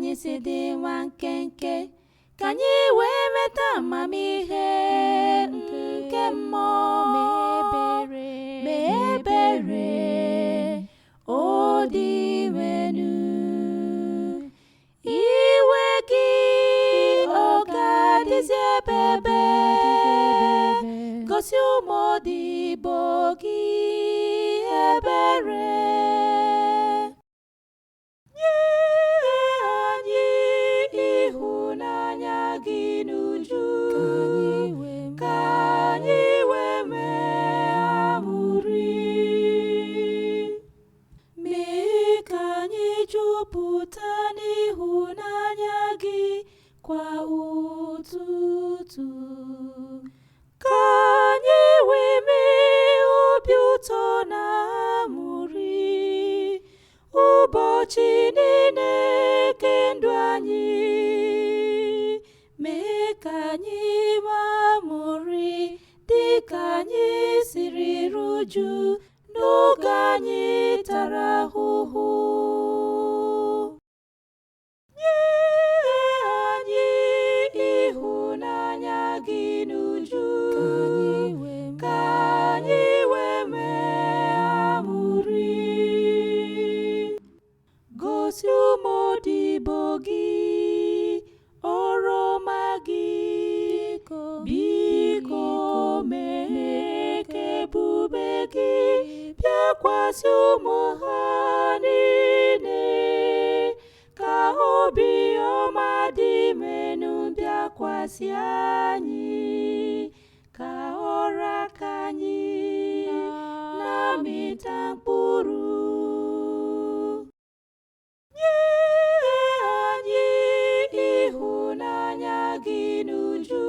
anyị si dị nwa nkenke, ka anyị wee meta amamihe nke mmụọ. Mee ebere, o Dinwenu. Iwe gị ọ ga-adịzi ebebe? Gosi ụmụ odibo gị ebere. Nye anyị ịhụnanya gị n'uju, ka anyị wee mee amụrị. Mee ka anyị jupụta n'ịhụnanya gị kwa ụtụtụ, ka anyị wee mee obi ụtọ na amụrị ụbọchị niile nke ndụ anyị. Mee ka anyị nwee amụrị dịka anyị siri ruju n'oge anyị tara ahụhụ. Nye anyị ịhụnanya gị n'uju, ka anyị wee mee amụrị. Gosi ụmụ odibo gị ọrụ ọma gị. Biko mee ka ebube gị bịakwasị ụmụ ha niile, ka obi ọma dị menu bịakwasị anyị, ka ọrụ aka anyị na-amịta mkpụrụ. Nye anyị ịhụnanya gị n'uju.